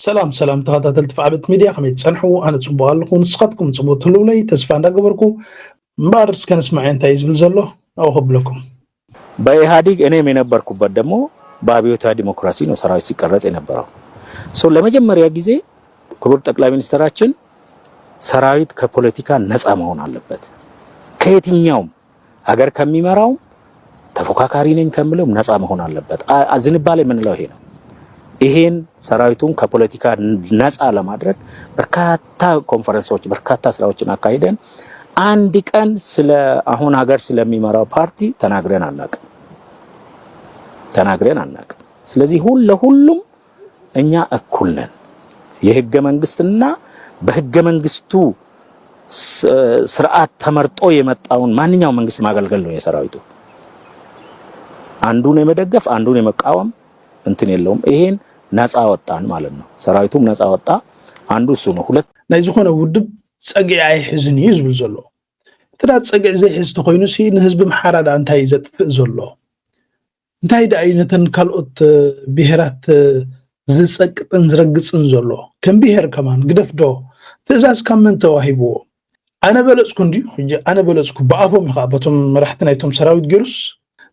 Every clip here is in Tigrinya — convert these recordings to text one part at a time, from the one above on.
ሰላም ሰላም ተኸታተልቲ ፋዕበት ሚድያ፣ ከመይ ትጸንሑ? ኣነ ጽቡቕ ኣለኹ፣ ንስኻትኩም ጽቡቕ ትህልውለይ ተስፋ እንዳገበርኩ፣ እምበኣር እስከ ንስማዕ እንታይ እዩ ዝብል ዘሎ ኣብኡ ከብለኩም። በኢህአዴግ እኔም የነበርኩበት ደግሞ በአብዮታዊ ዲሞክራሲ ነው ሰራዊት ሲቀረጽ የነበረው። So ለመጀመሪያ ጊዜ ክቡር ጠቅላይ ሚኒስትራችን ሰራዊት ከፖለቲካ ነፃ መሆን አለበት፣ ከየትኛውም ሀገር ከሚመራውም ተፎካካሪ ነኝ ከምለውም ነፃ መሆን አለበት። ዝንባሌ የምንለው ይሄ ነው። ይሄን ሰራዊቱን ከፖለቲካ ነፃ ለማድረግ በርካታ ኮንፈረንሶች፣ በርካታ ስራዎችን አካሂደን አንድ ቀን ስለ አሁን ሀገር ስለሚመራው ፓርቲ ተናግረን አናውቅም፣ ተናግረን አናውቅም። ስለዚህ ሁሉ ለሁሉም እኛ እኩል ነን። የህገ መንግስትና በህገ መንግስቱ ስርዓት ተመርጦ የመጣውን ማንኛውም መንግስት ማገልገል ነው የሰራዊቱ። አንዱን የመደገፍ አንዱን የመቃወም እንትን የለውም። ይሄን ነፃ ወጣን ማለት ነው። ሰራዊቱም ነፃ ወጣ። አንዱ እሱ ነው። ሁለት ናይ ዝኾነ ውድብ ጸግዒ ኣይሕዝን እዩ ዝብል ዘሎ። እቲ ዳ ጸግዒ ዘይሕዝ ተኾይኑ ሲ ንህዝቢ ምሓራ ዳ እንታይ እዩ ዘጥፍእ ዘሎ? እንታይ ደኣ እዩ ነተን ካልኦት ብሄራት ዝጸቅጥን ዝረግጽን ዘሎ? ከም ብሄር ከማን ግደፍ ዶ ትእዛዝ ካብ መን ተዋሂብዎ? ኣነ በለጽኩ እንድዩ ሕጂ ኣነ በለጽኩ ብኣፎም እዩ ከዓ በቶም መራሕቲ ናይቶም ሰራዊት ገይሩስ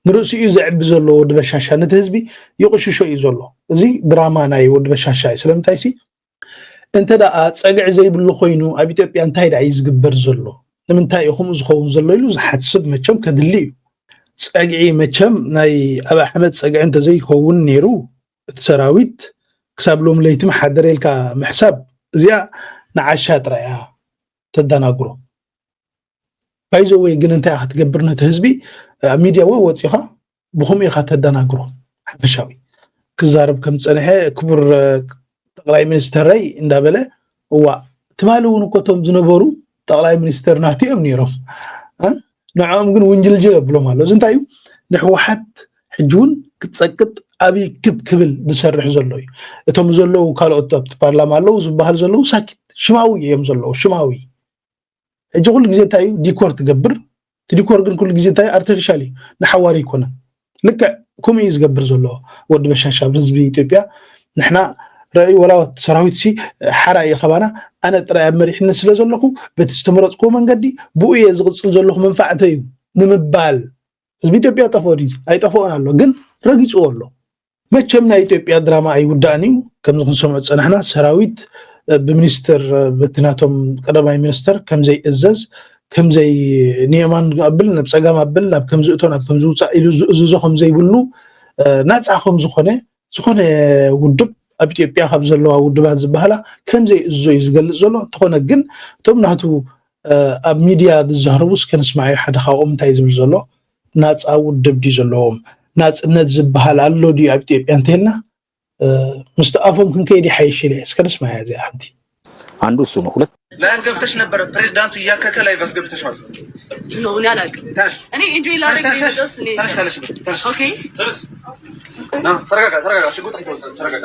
ንርእሲኡ ዘዕቢ ዘሎ ወዲ በሻሻ ነቲ ህዝቢ ይቕሽሾ እዩ ዘሎ። እዚ ድራማ ናይ ወዲ በሻሻ እዩ። ስለምንታይ ሲ እንተ ደኣ ጸግዒ ዘይብሉ ኮይኑ ኣብ ኢትዮጵያ እንታይ ደኣ እዩ ዝግበር ዘሎ? ንምንታይ እዩ ከምኡ ዝኸውን ዘሎ ኢሉ ዝሓስብ መቸም ከድሊ እዩ። ጸግዒ መቸም ናይ ኣብ ኣሕመድ ጸግዒ እንተዘይከውን ነይሩ እቲ ሰራዊት ክሳብ ሎም ለይቲ መሓደረ ኢልካ ምሕሳብ እዚኣ ንዓሻ ጥራይ እያ ተደናግሮ። ባይዘወይ ግን እንታይ ክትገብር ነቲ ህዝቢ ኣብ ሚድያ ወ ወፂኻ ብኸምኡ ኢኻ ተደናግሮ። ሓፈሻዊ ክዛረብ ከም ዝፀንሐ ክቡር ጠቕላይ ሚኒስተረይ እንዳበለ እዋ ትማሊ እውን እኮ እቶም ዝነበሩ ጠቕላይ ሚኒስተር ናቲ እዮም ነይሮም። ንዕኦም ግን ውንጅልጅ የብሎም ኣሎ። እዚ እንታይ እዩ? ንሕወሓት ሕጂ እውን ክትፀቅጥ ኣብይ ክብ ክብል ዝሰርሕ ዘሎ እዩ። እቶም ዘለዉ ካልኦት ኣብቲ ፓርላማ ኣለዉ ዝበሃል ዘለዉ ሳኪት ሽማዊ እዮም ዘለዉ ሽማዊ። ሕጂ ኩሉ ግዜ እንታይ እዩ ዲኮር ትገብር? እቲ ዲኮር ግን ኩሉ ግዜ እንታይ ኣርቲፊሻል እዩ፣ ንሓዋሪ ኣይኮነን። ልክዕ ከምኡ እዩ ዝገብር ዘሎ ወዲ በሻሻ ኣብ ህዝቢ ኢትዮጵያ። ንሕና ረእዩ ወላ ሰራዊት ሲ ሓራ እዩ ከባና፣ ኣነ ጥራይ ኣብ መሪሕነት ስለ ዘለኹ በቲ ዝተመረፅክዎ መንገዲ ብኡ እየ ዝቕፅል ዘለኹ መንፋዕተይ እዩ ንምባል ህዝቢ ኢትዮጵያ ጠፍኦ ድዩ? ኣይጠፍኦን ኣሎ፣ ግን ረጊፅዎ ኣሎ። መቸም ናይ ኢትዮጵያ ድራማ ኣይውዳእን እዩ። ከምዚ ክንሰምዖ ዝፀናሕና ሰራዊት ብሚኒስትር በቲ ናቶም ቀዳማይ ሚኒስትር ከምዘይእዘዝ ከምዘይ ንየማን ኣብል ናብ ፀጋም ኣብል ናብ ከምዚ እቶ ናብ ከምዚ ውፃእ ኢሉ ዝእዝዞ ከምዘይብሉ ናፃ ከምዝኾነ ዝኾነ ውድብ ኣብ ኢትዮጵያ ካብ ዘለዋ ውድባት ዝበሃላ ከምዘይእዝዞ እዩ ዝገልፅ ዘሎ። እንተኾነ ግን እቶም ናቱ ኣብ ሚድያ ዝዛረቡ እስከ ንስማዓዮ ሓደ ካብኦም እንታይ ዝብል ዘሎ ናፃ ውድብ ድዩ ዘለዎም? ናፅነት ዝበሃል ኣሎ ድዩ ኣብ ኢትዮጵያ እንተልና ምስቲ ኣፎም ክንከይድ ይሓይሽ ኢለ እስከ ንስማያ እዚኣ ሓንቲ። አንዱ እሱ ነው። ሁለት ላይቭ ገብተሽ ነበረ ፕሬዚዳንቱ እያከከ ላይቭ አስገብተሽዋል። ነው እኔ አላውቅም። ተነሽ እኔ ኢንጆይ ተነሽ ላደርግ ተነሽ ነው ደስ እኔ ተነሽ ካለሽበት ተነሽ። ኦኬ ና፣ ተረጋጋ ተረጋጋ። ሽጉጥ አይተው ተረጋጋ።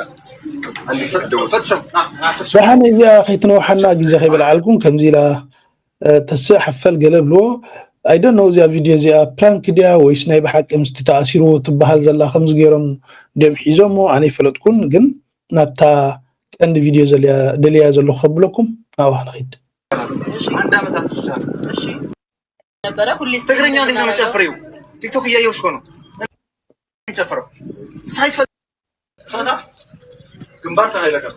አንድ ሰዓት ደውል ፈትሸው ና ና ፈትሸው። ደሓን እዚኣ ከይትነውሓና ግዜ ከይበልዓልኩም ከምዚ ኢላ ተስእ ሓፈል ገለ ብልዎ። I don't know እዚኣ ቪድዮ እዚኣ ፕራንክ ድያ ወይስ ናይ ብሓቂ ምስቲ ተኣሲርዎ ትበሃል ዘላ ከምዚ ገይሮም ድዮም ሒዞሞ ኣነ ይፈለጥኩን ግን ናብታ ቀንዲ ቪድዮ ደልያ ዘለኹ ከብለኩም ናብኣ ንኺድ። አንድ ዓመት አስርሻለሁ። እሺ ነበረ ሁሌ ትግርኛ እንዴት ነው የምትጨፍሪው? ቲክቶክ እያየሁሽ እኮ ነው ጨፍረው። ሳይፈ ፈታ ግንባር ከሀይለ ጋር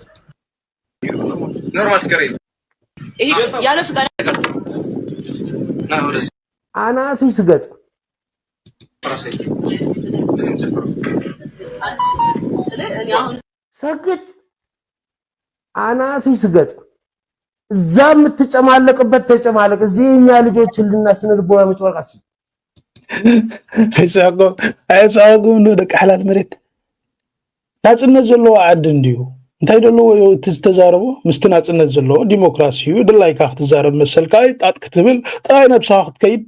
ኖርማል ስከሬ ይሄ ያለ ፍቃድ ና ወደዚህ አናትሽ ስገጥ ራሴ ጨፍረው ስለ እኔ አሁን ሰግጥ አናትሽ ስገጥ። እዛ የምትጨማለቅበት ተጨማለቅ። እዚህ የኛ ልጆች ህልና ስነ ልቦና መጭመርቃት ኣይስሕቁ ኣይስሕቁ እንዶ ደቂ ሓላል መሬት ናፅነት ዘለዎ ዓዲ እንድዩ እንታይ ዘለዎ እቲ ዝተዛረቦ ምስቲ ናፅነት ዘለዎ ዲሞክራሲ እዩ ድላይካ ክትዛረብ መሰልካ እዩ ጣጥ ክትብል ጥራይ ነብስኻ ክትከይድ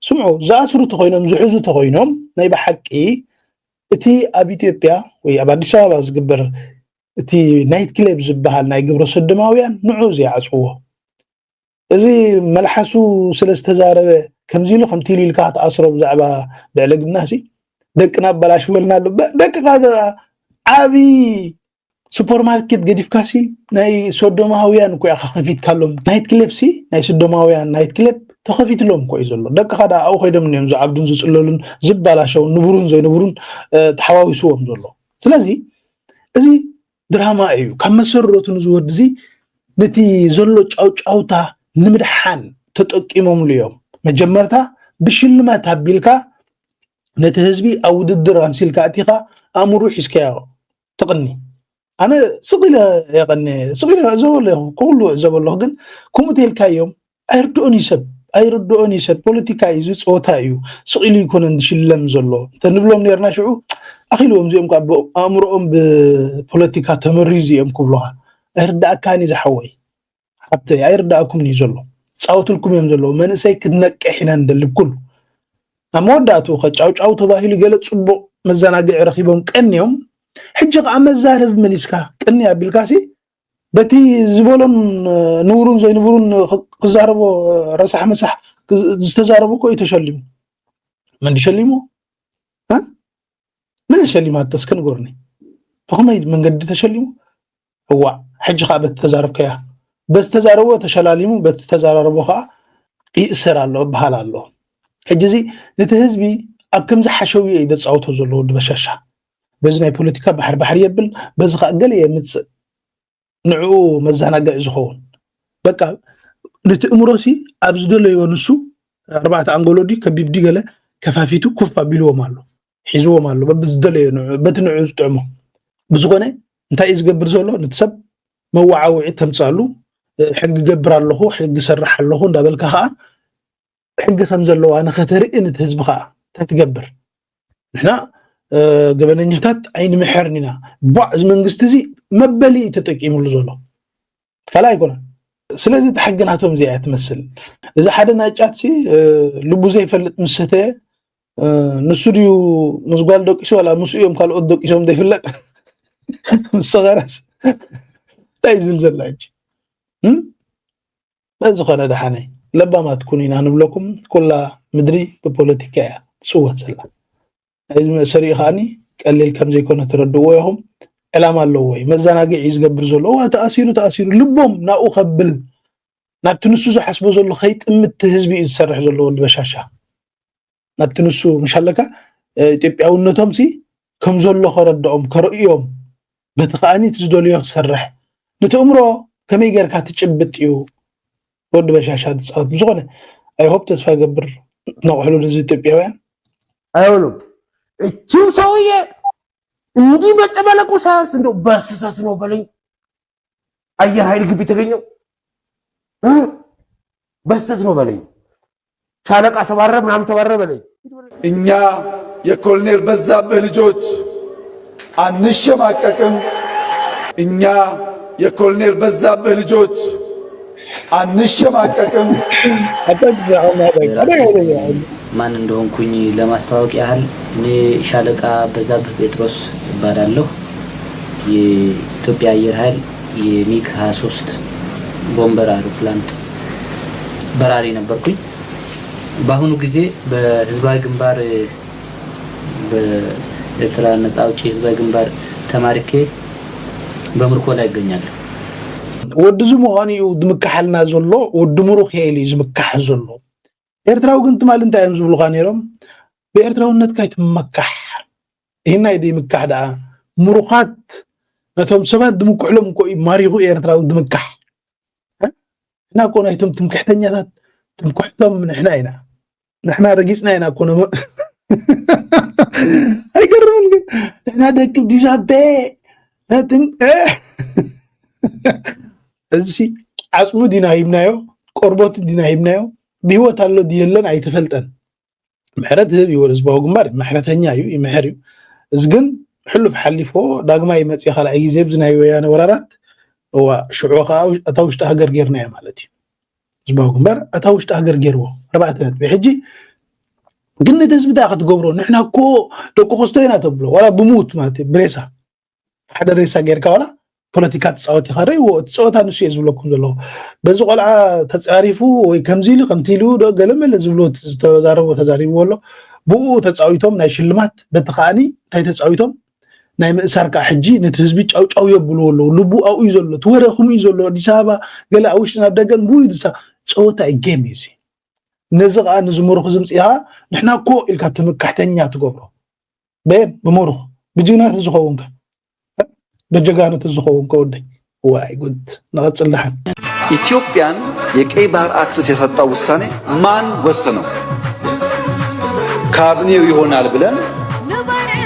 ስምዑ ዝኣስሩ ተኮይኖም ዝሕዙ ተኮይኖም ናይ ብሓቂ እቲ ኣብ ኢትዮጵያ ወይ ኣብ ኣዲስ ኣበባ ዝግበር እቲ ናይት ክሌብ ዝበሃል ናይ ግብረ ሰዶማውያን ንዑ ዘይዓፅዎ እዚ መልሓሱ ስለ ዝተዛረበ ከምዚ ኢሉ ከምቲ ኢሉ ኢልካ ክትኣስሮ ብዛዕባ ብዕለ ግብና ሲ ደቅና ኣበላሽወልና ኣሎ ደቅኻ ዓብዪ ሱፐርማርኬት ገዲፍካሲ ናይ ሶዶማውያን እኮ ኢኻ ከፊትካሎም። ናይት ክለብ ሲ ናይ ሶዶማውያን ናይት ክለብ ተኸፊትሎም እኮ እዩ ዘሎ። ደቅኻ ደኣ ኣብኡ ኮይዶም እዮም ዝዓብዱን ዝጽለሉን ዝባላሸውን ንቡሩን ዘይንቡሩን ተሓዋዊስዎም ዘሎ። ስለዚ እዚ ድራማ እዩ። ካብ መሰረቱ ንዝወድዚ ነቲ ዘሎ ጫውጫውታ ንምድሓን ተጠቂሞምሉ እዮም። መጀመርታ ብሽልማት ኣቢልካ ነቲ ህዝቢ ኣብ ውድድር ኣምሲልካ ኣቲኻ ኣእምሩ ሒዝካዮ ትቕኒ። ኣነ ስቕ ኢለ የቐኒ ስቕ ኢለ ዘበሎ ኩሉ ዘበሎ ግን ከምኡ ተልካዮም ኣይርድኦን እዩ ሰብ ኣይርድኦን እዩ ሰብ። ፖለቲካ እዩ፣ እዚ ፀወታ እዩ። ስቕ ኢሉ ይኮነን ዝሽለም ዘሎ እንተንብሎም ነርና ሽዑ ኣኺልዎም እዚኦም ከዓ ኣእምሮኦም ብፖለቲካ ተመሪዙ እዮም ክብሉኻ። ኣይርዳእካን እዩ ዝሓወይ ሓብተይ ኣይርዳእኩምን እዩ ዘሎ። ፃወትልኩም እዮም ዘለዎ መንእሰይ ክትነቅሕ ኢና ንደልብ ኩሉ ኣብ መወዳእትኡ ከጫውጫው ተባሂሉ ገለ ፅቡቕ መዘናግዒ ረኺቦም ቀንዮም። ሕጂ ከዓ መዛረብ መሊስካ ቅኒ ኣቢልካሲ በቲ ዝበሎን ንቡሩን ዘይንቡሩን ክዛረቦ ረሳሕ መሳሕ ዝተዛረቡ እኮ እዩ ተሸሊሙ። መን ሸሊሙ? መን ሸሊማቶ እስከ ንገሩኒ። ብኸመይ መንገዲ ተሸሊሙ? እዋ ሕጂ ከዓ በቲ ተዛረብከያ በዚ ተዛረቦ ተሸላሊሙ በቲ ተዛራረቦ ከዓ ይእሰር ኣሎ ይበሃል ኣሎ። ሕጂ እዚ ነቲ ህዝቢ ኣብ ከምዚ ሓሸውየ እዩ ዘፃውቶ ዘሎ ወዲ በሻሻ። በዚ ናይ ፖለቲካ ባሕሪ ባሕሪ የብል፣ በዚ ከዓ ገለ የምፅእ ንዕኡ መዘናግዒ ዝኸውን። በቃ ንትእምሮሲ ኣብ ዝደለዮ ንሱ ኣርባዕተ ኣንጎሎ ድዩ ከቢብ ድዩ ገለ ከፋፊቱ ኩፍ ኣቢልዎም ኣሎ፣ ሒዝዎም ኣሎ በብዝደለዮ ንዑ በቲ ንዑ ዝጥዕሞ። ብዝኾነ እንታይ እዩ ዝገብር ዘሎ? ነቲ ሰብ መወዓውዒ ተምፅኣሉ። ሕጊ ገብር ኣለኹ፣ ሕጊ ሰርሕ ኣለኹ እንዳበልካ ከዓ ሕጊ ከም ዘለዋ ንኸተርኢ ነቲ ህዝቢ ከዓ እንታይ ትገብር? ንሕና ገበነኛታት ኣይንምሕርን ኢና። ቧዕ እዚ መንግስቲ እዚ መበሊ እዩ ተጠቂምሉ ዘሎ ካልእ ኣይኮነን። ስለዚ እቲ ሕጊ ናቶም እዚኣ እያ ትመስል። እዚ ሓደ ናይ ጫት ሲ ልቡ ዘይፈልጥ ምስ ሰተየ ንሱ ድዩ ምስ ጓል ደቂሱ ዋላ ምስኡ እዮም ካልኦት ደቂሶም ዘይፍለጥ ምስ ሰኸረስ እንታይ እዩ ዝብል ዘሎ ሕጂ? በዚ ኾነ ደሓነይ ለባማት ኩኑ ኢና ንብለኩም። ኩላ ምድሪ ብፖለቲካ እያ ትፅወት ዘላ። ናይዚ መእሰሪኡ ከዓኒ ቀሊል ከም ዘይኮነ ትረድእዎ ኢኹም። ዕላማ ኣለዎ እዩ። መዘናግዒ እዩ ዝገብር ዘሎ። እዋ ተኣሲሩ ተኣሲሩ ልቦም ናብኡ ከብል ናብቲ ንሱ ዝሓስቦ ዘሎ ከይጥምት ህዝቢ እዩ ዝሰርሕ ዘሎ ወዲ በሻሻ። ናብቲ ንሱ ምሽ ኣለካ ኢትዮጵያውነቶም ሲ ከም ዘሎ ከረድኦም ከርእዮም በቲ ከዓኒ እቲ ዝደልዮ ክሰርሕ ንትእምሮ ከመይ ጌርካ ትጭብጥ እዩ ወዲ በሻሻ ትፃወት ብዝኾነ ኣይሆፕ ተስፋ ገብር ነቑሕሉ ንህዝቢ ኢትዮጵያውያን አይሆንም እችው ሰውዬ እንዲህ መጨመለቁ ሳያንስ እንደው በስተት ነው በለኝ አየር ኃይል ግቢ የተገኘው በስተት ነው በለኝ ሻለቃ ተባረረ ምናምን ተባረረ በለኝ እኛ የኮሎኔል በዛብህ ልጆች አንሸማቀቅም። እኛ የኮሎኔል በዛብህ ልጆች አንሸማቀቅም። ማን እንደሆንኩኝ ለማስተዋወቅ ያህል እኔ ሻለቃ በዛብህ ጴጥሮስ እባላለሁ። የኢትዮጵያ አየር ኃይል የሚግ ሀያ ሶስት ቦምበር አውሮፕላን በራሪ ነበርኩኝ። በአሁኑ ጊዜ በህዝባዊ ግንባር በኤርትራ ነጻ አውጪ ህዝባዊ ግንባር ተማርኬ በምርኮ ላይ ይገኛለሁ። ወዲ እዚ ምዃኑ እዩ ዝምካሓልና ዘሎ። ወዲ ምሩኽ የል እዩ ዝምካሕ ዘሎ። ኤርትራዊ ግን ትማል እንታይ እዮም ዝብሉኻ ነይሮም? ብኤርትራውነትካ ይትመካሕ። ይህና እዩ ዘይምካሕ ደኣ ምሩኻት ነቶም ሰባት ዝምክሕሎም እኮ እዩ ማሪኹ ኤርትራዊ ዝምካሕ። ንሕና እኮ ናይቶም ትምክሕተኛታት ትምክሕቶም ንሕና ኢና። ንሕና ረጊፅና ኢና እኮ ነሞ ኣይገርምን ግን ንሕና ደቂ ዲዛቤ እዚ ዓፅሙ ዲና ሂብናዮ ቆርቦቱ ዲና ሂብናዮ ብህይወት ኣሎ ድየለን ኣይተፈልጠን ምሕረት ህብ ይወል ህዝባዊ ግንባር ምሕረተኛ እዩ ይምሕር እዩ እዚ ግን ሕሉፍ ሓሊፎ ዳግማይ መፅእ ካልኣይ ግዜ ብዚ ናይ ወያነ ወራራት እዋ ሽዑ ከዓ እታ ውሽጢ ሃገር ጌርናዮ ማለት እዩ ህዝባዊ ግንባር እታ ውሽጢ ሃገር ጌርዎ ኣርባዕተ ነጥቢ ሕጂ ግን ነቲ ህዝቢ እንታይ ክትገብሮ ንሕና እኮ ደቂ ክስቶ ኢና ተብሎ ዋላ ብሙት ማለት እዩ ብሬሳ ሓደ ሬሳ ጌርካ ዋላ ፖለቲካ ትፃወት ኢኻ ርእይዎ እቲ ፀወታ ንሱ እየ ዝብለኩም ዘለኹ በዚ ቆልዓ ተፃሪፉ ወይ ከምዚ ኢሉ ከምቲ ኢሉ ዶ ገለመለ ዝብሎ ዝተዛረቦ ተዛሪብዎ ኣሎ ብኡ ተፃዊቶም ናይ ሽልማት በቲ ከዓኒ እንታይ ተፃዊቶም ናይ ምእሳር ከዓ ሕጂ ነቲ ህዝቢ ጫውጫው የብልዎ ኣለዉ። ልቡ ኣብኡ እዩ ዘሎ። እቲ ወረ ከምኡ እዩ ዘሎ። ኣዲስ ኣበባ ገለ ኣብ ውሽጥን ኣብ ደገን ብኡ እዩ ዝሳ-፣ ጸወታ እዩ፣ ጌም እዩ እዚ። ነዚ ከዓ ንዝምሩኽ ዝምፅእኻ ንሕና እኮ ኢልካ ትምካሕተኛ ትገብሮ። በየን ብምሩኽ ብጅግና ተዝኸውን ከ? በጀጋኑ ተዝኸውን ከ ወደይ? ዋይ ጉድ። ንቐጽል ደሓን። ኢትዮጵያን የቀይ ባህር አክሰስ ያሳጣው ውሳኔ ማን ወሰነው? ካቢኔው ይሆናል ብለን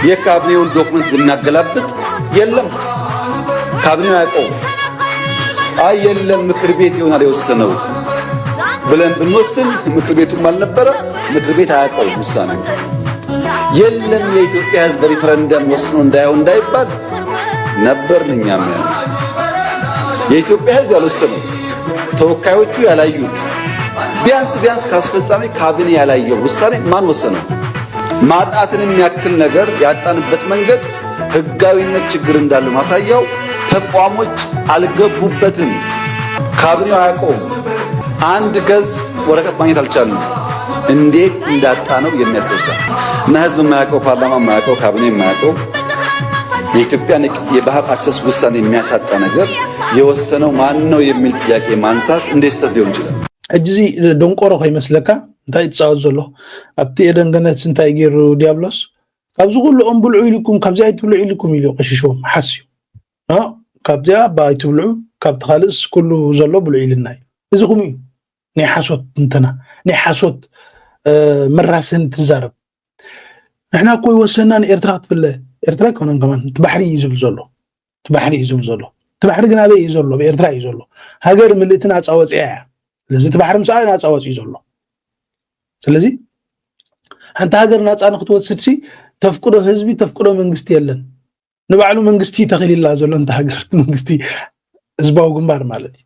የካቢኔውን ዶክመንት ብናገላብጥ የለም፣ ካቢኔው አያውቀውም። አይ የለም ምክር ቤት ይሆናል የወሰነው ብለን ብንወስን ምክር ቤቱም አልነበረ፣ ምክር ቤት አያውቀውም ውሳኔው። የለም የኢትዮጵያ ህዝብ በሪፈረንደም ወስኖ እንዳይሆን እንዳይባል ነበርን እኛም ያለ። የኢትዮጵያ ህዝብ ያልወሰነው፣ ተወካዮቹ ያላዩት፣ ቢያንስ ቢያንስ ከአስፈጻሚ ካቢኔ ያላየው ውሳኔ ማን ወሰነው? ማጣትን የሚያክል ነገር ያጣንበት መንገድ ህጋዊነት ችግር እንዳለው ማሳያው ተቋሞች አልገቡበትም። ካቢኔው አያውቀውም። አንድ ገጽ ወረቀት ማግኘት አልቻልንም። እንዴት እንዳጣነው የሚያስረዳ እና ህዝብ የማያውቀው፣ ፓርላማ የማያውቀው፣ ካቢኔ የማያውቀው የኢትዮጵያን የባህር አክሰስ ውሳኔ የሚያሳጣ ነገር የወሰነው ማን ነው የሚል ጥያቄ ማንሳት እንዴት ስህተት ሊሆን ይችላል? ሕጂ እዚ ደንቆሮ ከይመስለካ እንታይ እዩ ዝፃወት ዘሎ? ኣብቲ ኤደን ገነትስ እንታይ ገይሩ ዲያብሎስ? ካብዚ ኩሉ እምብልዑ ኢልኩም ካብዚ ኣይትብልዑ ኢልኩም ኢሉ ቀሽሽዎም ሓስዩ። እ፣ ካብዚኣ እባ ኣይትብልዑ፣ ካብቲ ካልእስ ኩሉ ዘሎ ብልዑ ኢልና እዩ። እዚ ከምኡ እዩ። ናይ ሓሶት እንትና፣ ናይ ሓሶት፣ እ፣ መራስን ትዛረብ። ንሕና እኮ ይወሰና ንኤርትራ ክትብለ፣ ኤርትራ ኣይኮነን ከማን፣ እቲ ባሕሪ እዩ ዝብል ዘሎ። እቲ ባሕሪ እዩ ዝብል ዘሎ። እቲ ባሕሪ ግን ኣበይ እዩ ዘሎ? ኣብ ኤርትራ እዩ ዘሎ። ሃገር ምልእቲ ናጻ ወጺኣ እያ። ስለዚ እቲ ባሕሪ ምስኣ እዩ ናጻ ወጺኡ ዘሎ። ስለዚ ሓንቲ ሃገር ናጻ ንክትወስድሲ ተፍቅዶ ህዝቢ፣ ተፍቅዶ መንግስቲ የለን። ንባዕሉ መንግስቲ እዩ ተኺልላ ዘሎ፣ እንተ ሃገር እቲ መንግስቲ ህዝባዊ ግንባር ማለት እዩ።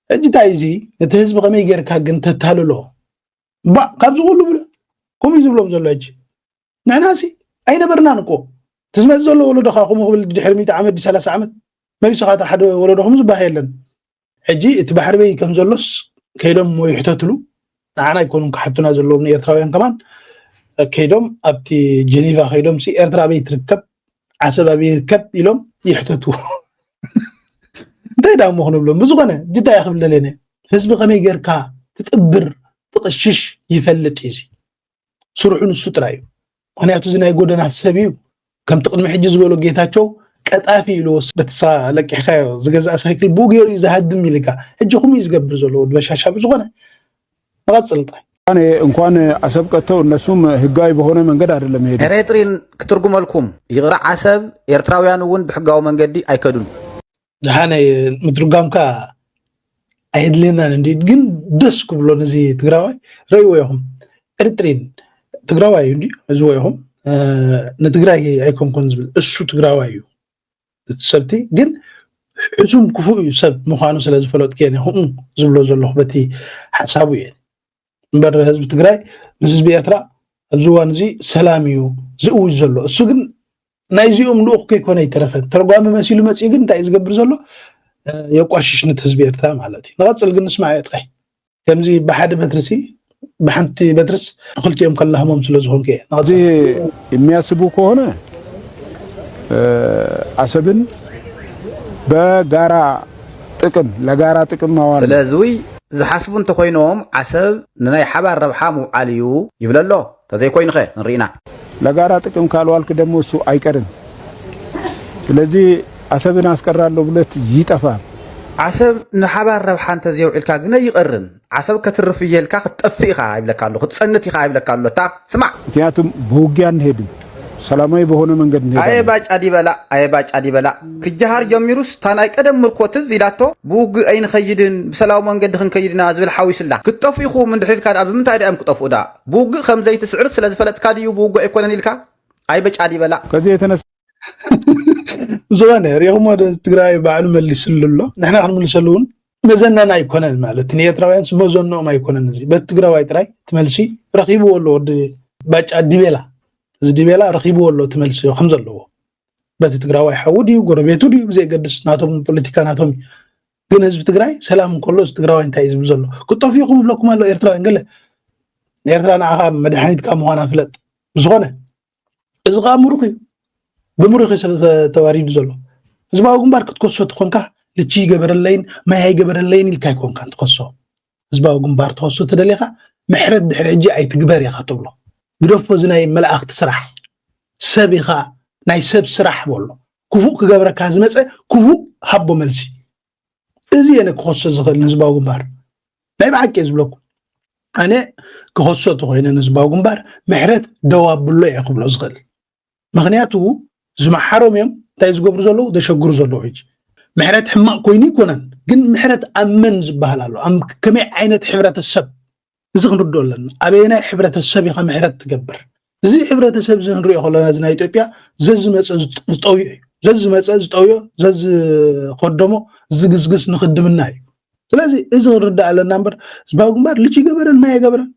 ሕጂ እንታይ እዚ፣ እቲ ህዝቢ ከመይ ጌርካ ግን ተታልሎ? ባእ፣ ካብዚ ኩሉ ብለ፣ ከምኡ እዩ ዝብሎም ዘሎ። ሕጂ ንሕናሲ ኣይነበርናን እኮ። እቲ ዝመጽእ ዘሎ ወለዶ ኸኣ ከምኡ ክብል ድሕሪ ሚእቲ ዓመት፣ ድዩ ሰላሳ ዓመት መሊሱ ኸኣ እቲ ሓደ ወለዶ ከምኡ ዝበሃል የለን። ሕጂ እቲ ባሕሪ በይ ከም ዘሎስ ከይዶም እሞ ይሕተትሉ። ንዓና ኣይኮኑን ክሓቱና ዘለዎም፣ ንኤርትራውያን ከማን ከይዶም ኣብቲ ጀኒቫ ከይዶም ሲ ኤርትራ ኣበይ ትርከብ፣ ዓሰብ ኣበይ ይርከብ ኢሎም ይሕተቱ። እንታይ ደኣ እሞ ክንብሎም? ብዝኾነ ጅዳ እየ ክብለለነ። ህዝቢ ከመይ ጌርካ ትጥብር ትቕሽሽ ይፈልጥ እዩ። እዚ ስርሑ ንሱ ጥራይ እዩ። ምኽንያቱ እዚ ናይ ጎደና ሰብ እዩ። ከምቲ ቅድሚ ሕጂ ዝበሎ ጌታቸው ቀጣፊ ኢልዎ በትሳ ለቂሕካዮ ዝገዝኣ ሳይክል ብኡ ገይሩ እዩ ዝሃድም ኢልካ። ሕጂ ከምኡ እዩ ዝገብር ዘሎ ወዲ በሻሻ። ብዝኾነ ንቐጽል ጥራይ። እንኳን አሰብ ቀጥተው እነሱም ህጋዊ በሆነ መንገድ አይደለም የሄዱት። ኤሬጥሪን ክትርጉመልኩም ይቕረ ዓሰብ ኤርትራውያን እውን ብሕጋዊ መንገዲ ኣይከዱን። ደሓነ ምትርጓምካ ኣየድልየናን እንዲ ግን ደስ ክብሎ ነዚ ትግራዋይ ረእይዎ ኢኹም። ኤርትሪን ትግራዋይ እዩ እንዲ እዝዎ ኢኹም። ንትግራይ ኣይኮንኩን ዝብል እሱ ትግራዋይ እዩ። እቲ ሰብቲ ግን ሕሱም ክፉእ እዩ ሰብ ምዃኑ ስለ ዝፈለጥኩ እየ ከምኡ ዝብሎ ዘለኹ በቲ ሓሳቡ እየ። እምበር ህዝቢ ትግራይ ምስ ህዝቢ ኤርትራ ኣብዚ እዋን እዚ ሰላም እዩ ዝእውጅ ዘሎ። እሱ ግን ናይዚኦም ልኡኽ ከይኮነ ኣይተረፈን። ተርጓሚ መሲሉ መፂኡ ግን እንታይ እዩ ዝገብር ዘሎ? የቋሽሽ ነቲ ህዝቢ ኤርትራ ማለት እዩ። ንቐፅል ግን ንስማዕ እየ ጥራይ። ከምዚ ብሓደ በትርሲ ብሓንቲ በትርስ ክልቲኦም ከላህሞም ስለ ዝኾንኩ እየ። ንቐፅል። የሚያስቡ ከሆነ አሰብን በጋራ ጥቅም ለጋራ ጥቅም ማዋል ስለዚ ዝሓስቡ እንተኮይኖም ዓሰብ ንናይ ሓባር ረብሓ ምውዓል እዩ ይብል ኣሎ። ተዘይኮይኑ ኸ ንርኢና። ለጋራ ጥቅም ካልዋልክ ደግሞ እሱ አይቀርም። ስለዚህ አሰብን አስቀራለሁ ብለት ይጠፋል። ዓሰብ ንሓባር ረብሓ እንተዘየውዒልካ ግን ኣይቐርን። ዓሰብ ከትርፍ እየ ኢልካ ክትጠፍእ ኢኻ ይብለካ ኣሎ፣ ክትጸንት ኢኻ ይብለካ ኣሎ። እታ ስማዕ። ምክንያቱም ብውጊያ እንሄድም ሰላማዊ በሆነ መንገድ እንሄዳለን። ኣየ ባጫ ዲበላ፣ ኣየ ባጫ ዲበላ ክጀሃር ጀሚሩስ እታ ናይ ቀደም ምርኮ ትዝ ኢላቶ ብውግእ ኣይንኸይድን ብሰላዊ መንገዲ ክንከይድ ኢና ዝብል ሓዊስላ ክትጠፍኡ ኢኹም እንድሕር ኢልካ ደኣ ብምንታይ ደኣ እዮም ክጠፍኡ ደኣ? ብውግእ ከም ዘይትስዕር ስለ ዝፈለጥካ ድዩ ብውግእ ኣይኮነን ኢልካ? ኣይ በጫ ዲበላ። ከዚ የተነሳ ዝኾነ ሪኹሞ ዶ ትግራይ ባዕሉ መሊስሉ ኣሎ ንሕና ክንምልሰሉ እውን መዘናና ኣይኮነን ማለት ንኤርትራውያን መዘንኦም ኣይኮነን እዚ በቲ ትግራዋይ ጥራይ ትመልሲ ረኺብዎ ኣሎ ወዲ ባጫ ዲቤላ እዚ ዲቤላ ረኺብዎ ኣሎ ትመልሲ ከም ዘለዎ በቲ ትግራዋይ ሓዉ ድዩ ጎረቤቱ ድዩ ብዘይገድስ ናቶም ፖለቲካ ናቶም ግን ህዝቢ ትግራይ ሰላም እንከሎ እዚ ትግራዋይ እንታይ እዩ ዝብል ዘሎ ክጠፍኡ ይኹም ይብለኩም ኣሎ ኤርትራውያን ገለ ኤርትራ ንዓኻ መድሓኒትካ ምዃና ፍለጥ ብዝኾነ እዚ ከዓ ምሩኽ እዩ ብምሩኽ እዩ ሰብ ተዋሪዱ ዘሎ። ህዝባዊ ግንባር ክትከሶ ትኾንካ ልቺ ይገበረለይን ማይ ኣይገበረለይን ኢልካ ኣይኮንካን ትኸሶ። ህዝባዊ ግንባር ትኸሶ ተደሊኻ ምሕረት ድሕሪ ሕጂ ኣይትግበር ኢኻ ትብሎ። ግደፎ እዚ ናይ መላእኽቲ ስራሕ፣ ሰብ ኢኻ፣ ናይ ሰብ ስራሕ በሎ። ክፉእ ክገብረካ ዝመፀ ክፉእ ሃቦ መልሲ። እዚ እየ ክኸሶ ዝኽእል ንህዝባዊ ግንባር። ናይ ብሓቂ እየ ዝብለኩም። ኣነ ክኸሶ ተኾይነ ንህዝባዊ ግንባር ምሕረት ደው ኣብሎ እየ ክብሎ ዝኽእል። ምኽንያቱ ዝመሓሮም እዮም እንታይ ዝገብሩ ዘለዉ፣ ዘሸግሩ ዘለዉ። ሕጂ ምሕረት ሕማቕ ኮይኑ ይኮነን፣ ግን ምሕረት ኣብ መን ዝበሃል ኣሎ? ኣብ ከመይ ዓይነት ሕብረተሰብ? እዚ ክንርድኦ ኣለና። ኣበየናይ ሕብረተሰብ ኢኻ ምሕረት ትገብር? እዚ ሕብረተሰብ እዚ ክንሪኦ ከለና፣ እዚ ናይ ኢትዮጵያ ዘዝመፀ ዝጥ-፣ ዝጠውዮ እዩ። ዘዝመፀ ዝጠውዮ፣ ዘዝኸደሞ ዝግስግስ ንኽድምና እዩ። ስለዚ እዚ ክንርዳእ ኣለና እምበር፣ ህዝባዊ ግንባር ልጅ ይገበረን ማይ ኣይገበረን።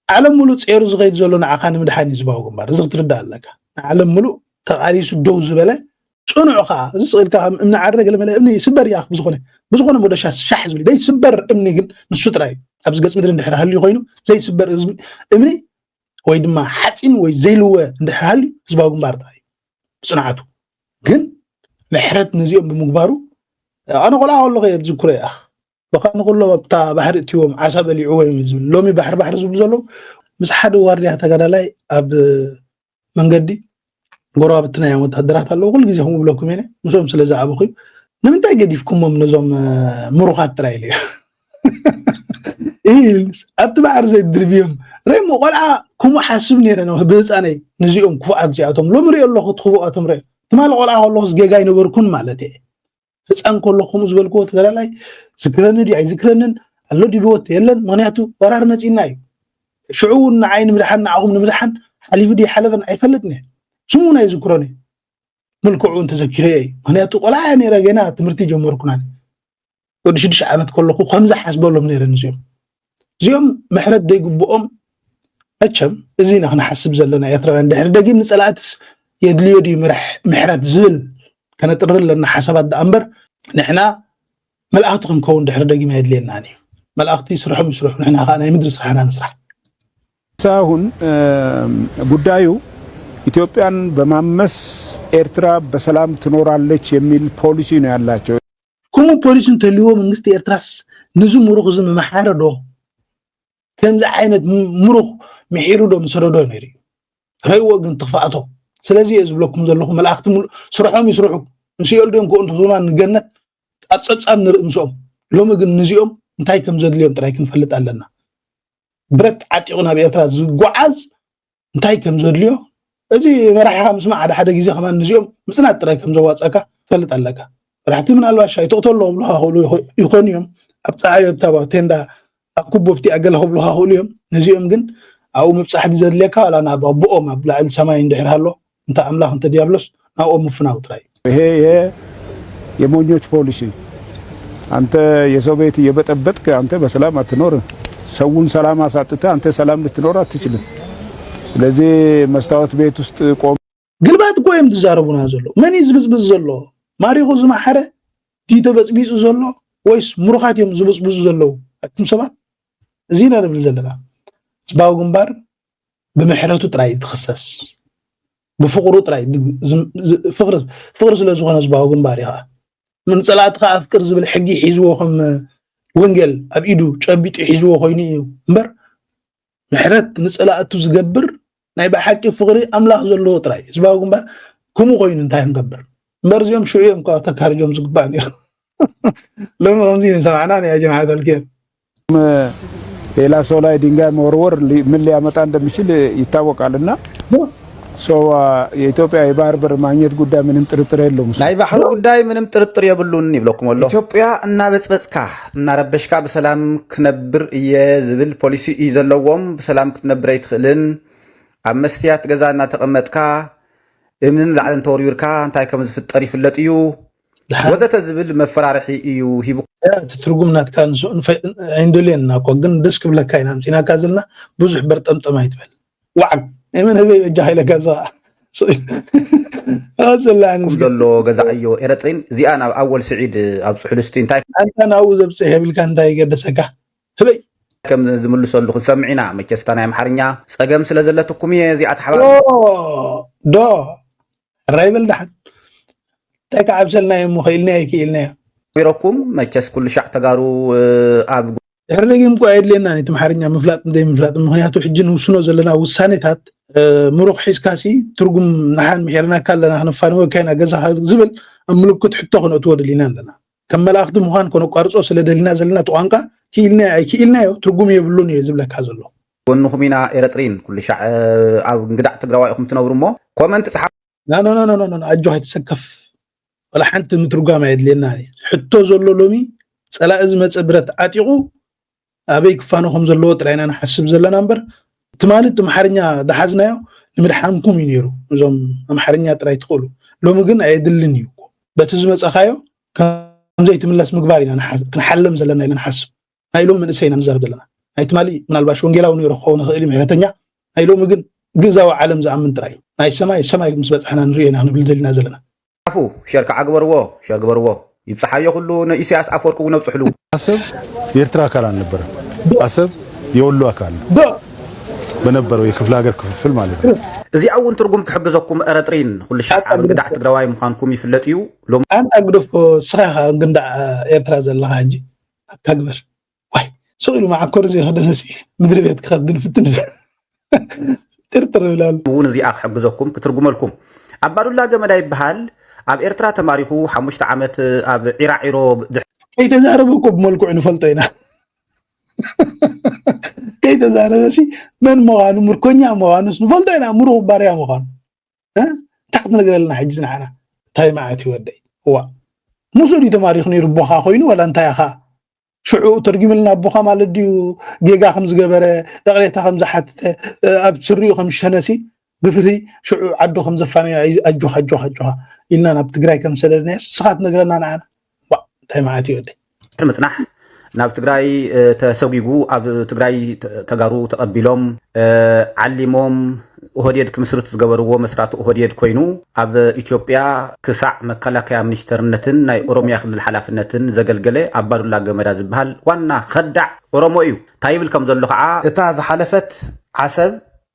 ዓለም ሙሉእ ጼሩ ዝኸይድ ዘሎ ንዓኻ ንምድሓን እዩ ህዝባዊ ግንባር። እዚ ክትርዳእ ኣለካ። ንዓለም ሙሉእ ተቓሊሱ ደው ዝበለ ጽኑዕ ኸዓ፣ እዚ ስቕ ኢልካ ከም እምኒ ዓረ ገለመለ እምኒ ይስበር እያ ብዝኾነ፣ ብዝኾነ ሞደሻ ሻሕ ዝብል ዘይስበር እምኒ ግን ንሱ ጥራይ እዩ። ኣብዚ ገጽ ምድሪ እንድሕር ሃልዩ ኮይኑ ዘይስበር እዝ-፣ እምኒ ወይ ድማ ሓጺን ወይ ዘይልወ እንድሕር ሃልዩ ህዝባዊ ግንባር ጥራይ እዩ ብጽንዓቱ። ግን ምሕረት ነዚኦም ብምግባሩ፣ ኣነ ቆልዓ ከለኹ እየ ዝዝክሮ እየ። በኻ ንኩሎም ኣብታ ባሕሪ እትዎም ዓሳ በሊዕዎ እዮም ዝብል። ሎሚ ባሕሪ ባሕሪ ዝብሉ ዘለዉ ምስ ሓደ ዋርድያ ተጋዳላይ ኣብ መንገዲ ጎረባብትና እዮም ወታደራት ኣለዉ። ኩሉ ግዜ ከምኡ ብለኩም እየ፣ ምስኦም ስለ ዝዓበኹ እዩ። ንምንታይ ገዲፍኩሞም ነዞም፣ እ፣ ምሩኻት ጥራይ ኢለ እዩ። ኢልስ ኣብቲ ባሕሪ ዘይድርብዮም ረሞ ቆልዓ ከምኡ ሓስብ ነይረ ነው ብህፃነይ። ነዚኦም ክፉኣት እዚኣቶም ሎሚ ሪኦ ኣለኹ፣ እቲ ክፉኣቶም ሪኦ። ትማሊ ቆልዓ ከለኹስ ጌጋ ኣይነበርኩን ማለት እየ። ህፃን ከለኹ ከምኡ ዝበልክዎ ተጋዳላይ ዝክረኒ ድዩ ኣይዝክረንን፣ ኣሎ ድዩ ብወት የለን። ምኽንያቱ ወራር መፂና እዩ። ሽዑ እውን ንዓይ ንምድሓን ንዓኹም ንምድሓን ሓሊፉ ድዩ ሓለፈን ኣይፈልጥን እየ። ስሙ እውን ኣይዝክሮን እየ። መልክዑ እውን ተዘኪረ እየ። ምኽንያቱ ቆልዓ እየ ነይረ፣ ገና ትምህርቲ ጀመርኩና። ወዲ ሽዱሽተ ዓመት ከለኹ ከምዚ ሓስበሎም ነይረ ንዚኦም። እዚኦም ምሕረት ዘይግብኦም፣ መቸም እዚ ኢና ክንሓስብ ዘለና ኤርትራውያን። ድሕሪ ደጊም ንጸላእትስ የድልዮ ድዩ ምርሕ-፣ ምሕረት ዝብል ከነጥሪ ኣለና ሓሳባት ደኣ እምበር፣ ንሕና መላእኽቲ ክንከውን ድሕሪ ደጊም ኣየድልየናን እዩ። መላእኽቲ ስርሖም ይስርሑ፣ ንሕና ከኣ ናይ ምድሪ ስራሕና ንስራሕ። አሁን፣ እ፣ ጉዳዩ ኢትዮጵያን በማመስ ኤርትራ በሰላም ትኖራለች የሚል ፖሊሲ ነው ያላቸው። ከምኡ ፖሊሲ እንተልዎ መንግስቲ ኤርትራስ ንዚ ምሩኽ እዚ ምመሓረ ዶ? ከምዚ ዓይነት ም-፣ ምሩኽ ምሒሩ ዶ ምሰደዶ ነይሩ እዩ? ረእይዎ ግን ትኽፍኣቶ። ስለዚ እየ ዝብለኩም ዘለኹ፣ መላእኽቲ ምሉ-፣ ስርሖም ይስርሑ። ንስኦል ድዮም ክእንትቱና ንገነት ኣብ ጸብጻብ ንርኢ ምስኦም። ሎሚ ግን ንዚኦም እንታይ ከም ዘድልዮም ጥራይ ክንፈልጥ ኣለና። ብረት ዓጢቑ ናብ ኤርትራ ዝጓዓዝ እንታይ ከም ዘድልዮ፣ እዚ መራሒኻ ምስማዕ ሓደ ሓደ ግዜ ከማን ንዚኦም ምጽናት ጥራይ ከም ዘዋጸካ ትፈልጥ ኣለካ። መራሕቲ ምናልባት ሻይ ትቕተሎ ክብሉኻ ክኽእሉ ይኾ-፣ ይኾኑ እዮም። ኣብ ጸዓዮ እታባ ቴንዳ ኣብ ኩቦ ብቲኣ ገለ ክብሉኻ ክኽእሉ እዮም። ነዚኦም ግን ኣብኡ ምብጻሕ ድዩ ዘድልየካ ዋላ ናብ ኣቦኦም ኣብ ላዕሊ ሰማይ እንድሕር ሃሎ እንተ ኣምላኽ እንተ ዲያብሎስ ናብኦም ምፍናው ጥራይ እዩ። ይሄ የ-፣ የሞኞች ፖሊሲ። አንተ የሰው ቤት እየበጠበጥክ አንተ በሰላም አትኖርም። ሰውን ሰላም አሳጥተህ አንተ ሰላም ልትኖር አትችልም። ስለዚህ መስታወት ቤት ውስጥ ቆም ግልባጥ እኮ እዮም ዝዛረቡና ዘለዉ። መን እዩ ዝብዝብዝ ዘሎ? ማሪኹ ዝመሓረ ድዩ ተበፅቢፁ ዘሎ? ወይስ ምሩኻት እዮም ዝብፅብዙ ዘለዉ? ኣቱም ሰባት፣ እዚ ኢና ንብል ዘለና። ህዝባዊ ግንባር ብምሕረቱ ጥራይ እዩ ዝኽሰስ፣ ብፍቕሩ ጥራይ ድ-፣ ዝም-፣ ዝ-፣ ፍቕሪ፣ ፍቕሪ ስለ ዝኾነ ህዝባዊ ግንባር እዩ ኸዓ። ንጸላእትኻ ኣፍቅር ዝብል ሕጊ ሒዝዎ ከም ወንጌል ኣብ ኢዱ ጨቢጡ ሒዝዎ ኮይኑ እዩ እምበር፣ ምሕረት ንጸላእቱ ዝገብር ናይ ብሓቂ ፍቕሪ ኣምላኽ ዘለዎ ጥራይ። ህዝባዊ ግንባር ከምኡ ኮይኑ እንታይ ክንገብር? እምበር እዚኦም ሽዑ እዮም እኳ ተካርጆም ዝግባእ ነይሩ። ሎሚ ከምዚ እዩ ሰማዕና ያ ጀማዓት ኣልኬር። ሌላ ሰው ላይ ድንጋይ መወርወር ሊ-፣ ምን ሊያመጣ እንደሚችል ይታወቃል። እና ሶ፣ አ፣ የኢትዮጵያ የባህር በር ማግኘት ጉዳይ ምንም ጥርጥር የለውም። እሱ ናይ ባሕሩ ጉዳይ ምንም ጥርጥር የብሉን ይብለኩም ኣሎ። ኢትዮጵያ እናበጽበጽካ እናረበሽካ ብሰላም ክነብር እየ ዝብል ፖሊሲ እዩ ዘለዎም። ብሰላም ክትነብር ኣይትኽእልን። ኣብ መስትያት ገዛ እናተቐመጥካ እምንን ላዕልን ተወርዊርካ እንታይ ከም ዝፍጠር ይፍለጥ እዩ። ድሓር ወዘተ ዝብል መፈራርሒ እዩ ሂቡ። እቲ ትርጉም ናትካ ንሱ እንፈ-፣ ኣይንደልየን ኢና እኮ፣ ግን ደስ ክብለካ ኢና ኣምፂናካ ዘለና። ብዙሕ በርጠምጠም ኣይትበል። ዋዕግ ናይ መን ህበይ በጃኻ ኢለካ፣ እዛ ኸዓ ስቕ ኢሉ። ኣዘላ ኣነ ኩም ዝገ- ዘሎ ገዛዓዮ ኤረጥሪን እዚኣ ናብ ኣወል ስዒድ ኣብፅሑሉ እስቲ እንታይ ኣንታ ናብኡ ዘብፅሕ የብልካ፣ እንታይ ይገደሰካ? ህበይ። ከም ዝምልሰሉ ክንሰምዕ ኢና። መቸስ እታ ናይ ኣምሓርኛ ጸገም ስለ ዘለትኩም እየ እዚኣ ተሓባቢ። ዶ ራይበል ደሓን እንታይ ከዓብሰልና እሞ ክኢልና ኣይክኢልና እያ ቢሮኩም መቸስ ኩሉ ሻዕ ተጋሩ ኣብ ድሕሪ ደጊም እኮ ኣየድልየና እቲ ኣምሓርኛ ምፍላጥ ዘይምፍላጥ። ምክንያቱ ሕጂ ንውስኖ ዘለና ውሳኔታት ምሩኽ ሒዝካሲ ትርጉም ንሓን ምሒርናካ ኣለና ክነፋንወካ ኢና ገዛኻ ዝብል ኣብ ምልክት ሕቶ ክነእትዎ ደሊና ኣለና። ከም መላእክቲ ምዃን ከነቋርጾ ስለ ደሊና ዘለና እቲ ቋንቋ ክኢልና ኣይክኢልናዮ ትርጉም የብሉን እዩ ዝብለካ ዘሎ። ጎንኹም ኢና ኤረጥሪን ኩሉ ሻዕ ኣብ እንግዳዕ ትግራዋይ ኢኹም ትነብሩ እሞ ኮመንት ጽሓ ኣጆ ኣይትሰከፍ። ወላ ሓንቲ ምትርጓም ኣየድልየና። ሕቶ ዘሎ ሎሚ ጸላኢ ዝመጸ ብረት ዓጢቑ ኣበይ ክፋኖ ከም ዘለዎ ጥራይና ንሓስብ ዘለና እምበር ትማሊ እቲ ኣምሓርኛ ዝሓዝናዮ ንምድሓንኩም እዩ ነይሩ። እዞም ኣምሓርኛ ጥራይ ትኽእሉ ሎሚ ግን ኣየድልን እዩ እኮ። በቲ ዝመጸኻዮ ከምዘይትምለስ ምግባር ኢና ክንሓልም ዘለና ኢለ ንሓስብ። ናይ ሎም መንእሰይ ኢና ንዛረብ ዘለና። ናይ ትማሊ ምናልባሽ ወንጌላዊ ነይሩ ክኸውን ይኽእል እዩ ምሕረተኛ። ናይ ሎሚ ግን ግእዛዊ ዓለም ዝኣምን ጥራይ እዩ። ናይ ሰማይ ሰማይ ምስ በጻሕና ንሪኦ ኢና ክንብል ደሊና ዘለና። ፉ ሸር ከዓ ግበርዎ ሸር ግበርዎ ይብፅሓዮ ኩሉ ንኢሳያስ ኣፈወርቂ እውን ኣብፅሕሉ። አሰብ የኤርትራ አካል አልነበረም። አሰብ የወሎ አካል ነው። በነበረው የክፍለ ሀገር ክፍፍል ማለት ነው። እዚኣ እውን ትርጉም ትሕግዘኩም። ኤረጥሪን ኩሉ ሻዕ ኣብ እንግዳዕ ትግራዋይ ምዃንኩም ይፍለጥ እዩ። ሎም ኣንታ ግደፎ እስኻ ኢኻ እንግዳዕ ኤርትራ ዘለኻ ሕጂ ኣታ ግበር። ዋይ ስቕ ኢሉ መዓኮር ዘይኸደነሲ ምድሪ ቤት ክኸድን ፍትን ጥርጥር ይብላሉ። እውን እዚኣ ክሕግዘኩም ክትርጉመልኩም። ኣባዱላ ገመዳ ይበሃል። ኣብ ኤርትራ ተማሪኹ ሓሙሽተ ዓመት ኣብ ዒራዒሮ ድሕ- ከይተዛረበ እኮ ብመልክዑ ንፈልጦ ኢና። ከይተዛረበ ሲ መን ምዃኑ ምርኮኛ ምዃኑስ ንፈልጦ ኢና። ምሩኽ ባርያ ምዃኑ እ? እንታይ ክትነግረልና ሕጂ ንዓና እንታይ መዓት እዩ ወደይ? እዋ ምስኡ ድዩ ተማሪኹ ነይሩ ኣቦኻ ኮይኑ ዋላ እንታይ ኢኻ ሽዑ ተርጉምልና ኣቦኻ ማለት ድዩ ጌጋ ከም ዝገበረ ይቕሬታ ከም ዝሓተተ ኣብ ስሪኡ ከም ዝሸነሲ ብፍርሂ ሽዑ ዓዱ ከም ዘፋነዮ ኣጆኻ ኣጆኻ ኣጆኻ ኢልና ናብ ትግራይ ከም ዝሰደድናዮ ንስኻ ትነግረና ንዓና እንታይ መዓት እዩ ወደይ ምፅናሕ ናብ ትግራይ ተሰጒጉ ኣብ ትግራይ ተጋሩ ተቐቢሎም ዓሊሞም ኦህዴድ ክምስርት ዝገበርዎ መስራቲ ኦህዴድ ኮይኑ ኣብ ኢትዮጵያ ክሳዕ መከላከያ ሚኒስተርነትን ናይ ኦሮሚያ ክልል ሓላፍነትን ዘገልገለ ኣባዱላ ገመዳ ዝበሃል ዋና ከዳዕ ኦሮሞ እዩ። እንታይ ይብል ከም ዘሎ ከዓ እታ ዝሓለፈት ዓሰብ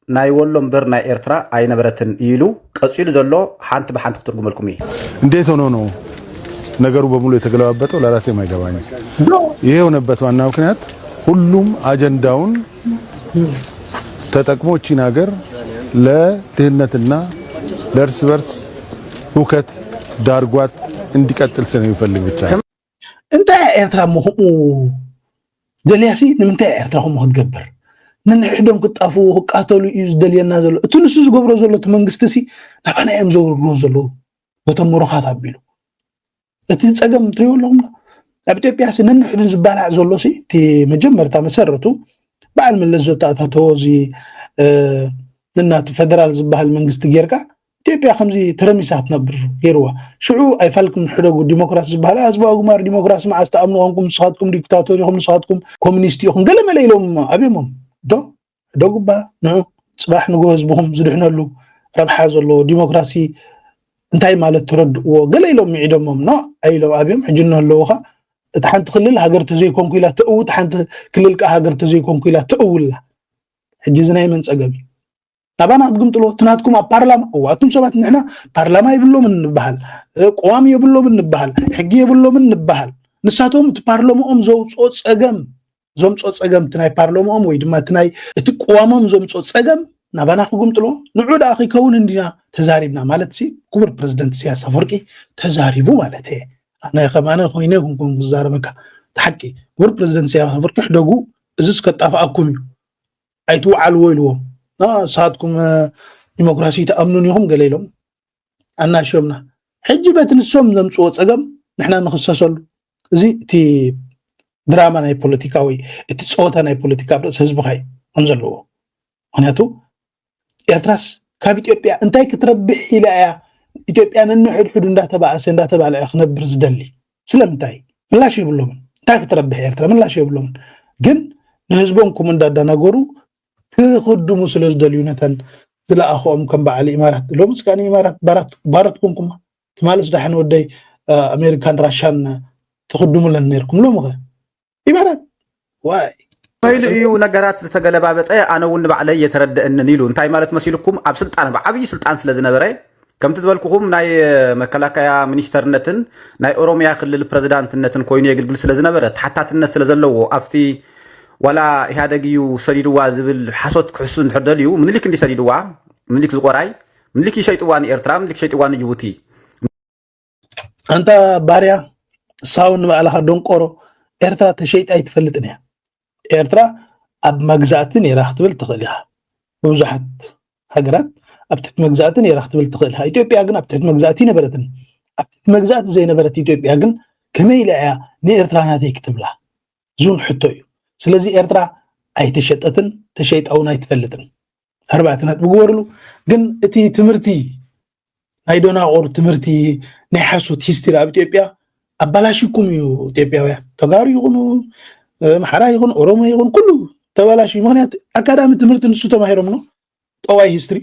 ናይ ወሎ እምበር ናይ ኤርትራ ኣይነበረትን ኢሉ ቀጺሉ ዘሎ ሓንቲ ብሓንቲ ክትርጉመልኩም እየ። እንዴት ሆኖ ነው ነገሩ በሙሉ የተገለባበጠው? ለራሴም አይገባኝም። ይሄ የሆነበት ዋና ምክንያት ሁሉም አጀንዳውን ተጠቅሞ እቺን ሀገር ለድህነትና ለእርስ በርስ ሁከት ዳርጓት እንዲቀጥል ስለሚፈልግ ብቻ ነው። እንታይ እያ ኤርትራ እሞ ከምኡ ደልያሲ ንምንታይ እያ ኤርትራ ከምኡ ክትገብር? ነንሕዶም ክጣፍኡ ክቃተሉ እዩ ዝደልየና ዘሎ። እቲ ንሱ ዝገብሮ ዘሎ እቲ መንግስቲ ሲ ናባና እዮም ዘውርድዎ ዘለዉ በቶም ምሩኻት ኣቢሉ። እቲ ጸገም ትሪእዎ ኣለኹም ዶ? ኣብ ኢትዮጵያ ሲ ነንሕዱ ዝባላዕ ዘሎ ሲ እቲ መጀመርታ መሰረቱ በዓል መለስ ዘተኣታተዎ እዚ ነናቱ ፈደራል ዝበሃል መንግስቲ ጌርካ ኢትዮጵያ ከምዚ ተረሚሳ ክትነብር ገይርዋ። ሽዑ ኣይፋልኩም ሕደጉ ዲሞክራሲ ዝበሃል ኣዝባ ጉማር ዲሞክራሲ መዓስ ተኣምኑ ኮንኩም ንስኻትኩም ዲክታቶር ኢኹም ንስኻትኩም ኮሚኒስት ኢኹም ገለ መለ ኢሎም ኣብዮሞም ዶ ሕደጉባ ንዑ ፅባሕ ንጎ ህዝብኹም ዝድሕነሉ ረብሓ ዘለዎ ዲሞክራሲ እንታይ ማለት ተረድእዎ ገለ ኢሎም ምዒዶሞም ኖ ኣይሎም ኣብዮም ሕጂ እነህለውኻ እቲ ሓንቲ ክልል ሃገር ተዘይኮንኩ ኢላ ተእው እቲ ሓንቲ ክልል ከዓ ሃገር ተዘይኮንኩ ኢላ ተእውላ ሕጂ እዚ ናይ መን ፀገም እዩ ናባና ክትግምጥሎ እቲ ናትኩም ኣብ ፓርላማ እዋ እቱም ሰባት ንሕና ፓርላማ የብሎምን ንበሃል ቅዋም የብሎምን ንበሃል ሕጊ የብሎምን ንበሃል ንሳቶም እቲ ፓርሎማኦም ዘውፅኦ ፀገም ዘምፅኦ ፀገም እቲ ናይ ፓርሎማኦም ወይ ድማ እቲ ናይ እቲ ቅዋሞም ዘምፅኦ ፀገም ናባና ክጉምጥሎ ንዑ ደኣ ከይከውን እንዲና ተዛሪብና ማለት ሲ ክቡር ፕረዚደንት ኢሳያስ ኣፈወርቂ ተዛሪቡ ማለት እየ ኣነ ከማነ ኮይነ ይኩንኩም ክዛረበካ እቲ ሓቂ ክቡር ፕረዚደንት ኢሳያስ ኣፈወርቂ ሕደጉ እዚስ ከጣፍኣኩም እዩ ኣይትውዓልዎ ኢልዎም ንስኻትኩም ዲሞክራሲ ተኣምኑን ኢኹም ገለ ኢሎም ኣናሽዮምና ሕጂ በቲ ንሶም ዘምፅዎ ፀገም ንሕና ንክሰሰሉ እዚ እቲ ድራማ ናይ ፖለቲካ ወይ እቲ ፀወታ ናይ ፖለቲካ ኣብ ርእሲ ህዝብኻ እዩ ከም ዘለዎ ምክንያቱ ኤርትራስ ካብ ኢትዮጵያ እንታይ ክትረብሕ ኢላ እያ ኢትዮጵያ ነንሕድሕዱ እንዳተባእሰ እንዳተባልዐ ክነብር ዝደሊ ስለምንታይ ምላሽ የብሎምን እንታይ ክትረብሕ ኤርትራ ምላሽ የብሎምን ግን ንህዝቦም ከምኡ እንዳዳናገሩ ክኽድሙ ስለ ዝደልዩ ነተን ዝለኣኽኦም ከም በዓል ኢማራት ሎምስ ከኣ ኢማራት ባራት ባራት ኮንኩማ ትማልስ ዳሕን ወደይ ኣሜሪካን ራሻን ትኽድሙለን ነርኩም ሎምኸ ኢማራት ዋይ ኢሉ እዩ ነገራት ዝተገለባበጠ። ኣነ እውን ንባዕለይ እየተረደአንን ኢሉ። እንታይ ማለት መሲልኩም? ኣብ ስልጣን፣ ኣብ ዓብዪ ስልጣን ስለ ዝነበረ፣ ከምቲ ዝበልኩኹም፣ ናይ መከላከያ ሚኒስተርነትን ናይ ኦሮሚያ ክልል ፕረዚዳንትነትን ኮይኑ የግልግል ስለ ዝነበረ፣ ተሓታትነት ስለ ዘለዎ፣ ኣብቲ ዋላ ኢህኣደግ እዩ ሰዲድዋ ዝብል ሓሶት ክሕሱ እንድሕር ደልዩ፣ ምኒልክ እንዲ ሰዲድዋ፣ ምኒልክ ዝቆራይ፣ ምኒልክ ይሸይጥዋ ንኤርትራ፣ ምኒልክ ሸይጥዋ ንጅቡቲ። ኣንታ ባርያ፣ ሳውን ንባዕልኻ ደንቆሮ። ኤርትራ ተሸይጣ ኣይትፈልጥን እያ። ኤርትራ ኣብ መግዛእቲ ነይራ ክትብል ትኽእል ኢኻ። ብዙሓት ሃገራት ኣብ ትሕቲ መግዛእቲ ነይራ ክትብል ትኽእል ኢኻ። ኢትዮጵያ ግን ኣብ ትሕቲ መግዛእቲ ኣይነበረትን። ኣብ ትሕቲ መግዛእቲ ዘይነበረት ኢትዮጵያ ግን ከመይ ኢላ እያ ንኤርትራ ናተይ ክትብላ? እዚ እውን ሕቶ እዩ። ስለዚ ኤርትራ ኣይተሸጠትን፣ ተሸይጣ እውን ኣይትፈልጥን። ኣርባዕተ ነጥቢ ግበርሉ። ግን እቲ ትምህርቲ ናይ ደናቑር ትምህርቲ፣ ናይ ሓሶት ሂስትሪ ኣብ ኢትዮጵያ ኣባላሽኩም እዩ። ኢትዮጵያውያን፣ ተጋሩ ይኹኑ፣ ኣምሓራ ይኹን፣ ኦሮሞ ይኹን፣ ኩሉ ተባላሽ። ምክንያት ኣካዳሚ ትምህርቲ ንሱ ተማሂሮም ነው። ጠዋይ ሂስትሪ።